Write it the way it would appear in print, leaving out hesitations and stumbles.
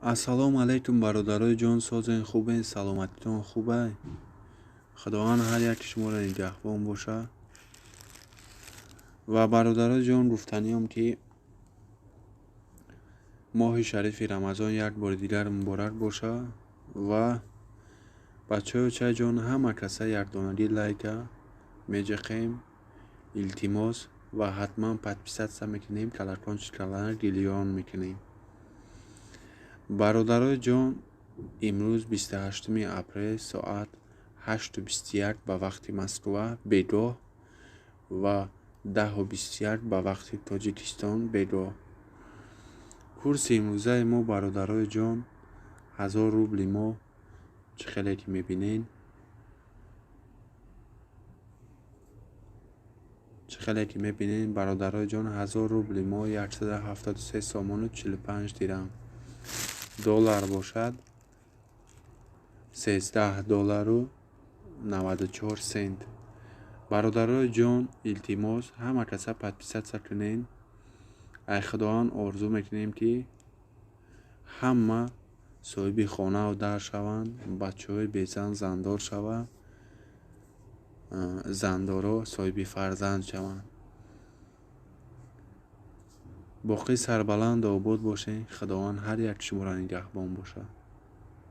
Ассалому алайкум, бародарои ҷон, созен, хубен, саломатитон хубай? Худованд ҳар яки шуморо нигаҳбон боша. Ва бародарои ҷон, гуфтаниам, ки моҳи шарифи Рамазон як бори дигар муборак боша. Ва бачаҳои чайҷон, ҳама каса якдонагӣ лайка меҷиқем, илтимос, ва ҳатман подписаться мекунем, колокольчикала гирён мекунем. Бародарои ҷон, имрӯз 28 апрел, соат 8:21 ба вақти Москва бегоҳ ва 10:21 ба вақти Тоҷикистон бегоҳ. Курси имрӯзаи мо, бародарои ҷон, 1000 рубли мо, чӣ хеле ки мебинед, чӣ хеле ки мебинед, бародарои ҷон, 1000 рубли мо 173 сомону 45 дирам. Доллар бошад 13 доллару 94 сент. Бародарои ҷон, илтимос, ҳама каса подписаться кунед. Ай Худованд орзу мекунем, ки ҳама соҳиби хонаву дар шаванд, бачаҳои безан зандор шаванд, зандоро соҳиби фарзанд шаванд. Боқӣ сарбаланду обод бошед. Худованд ҳар як шуморо нигаҳбон бошад.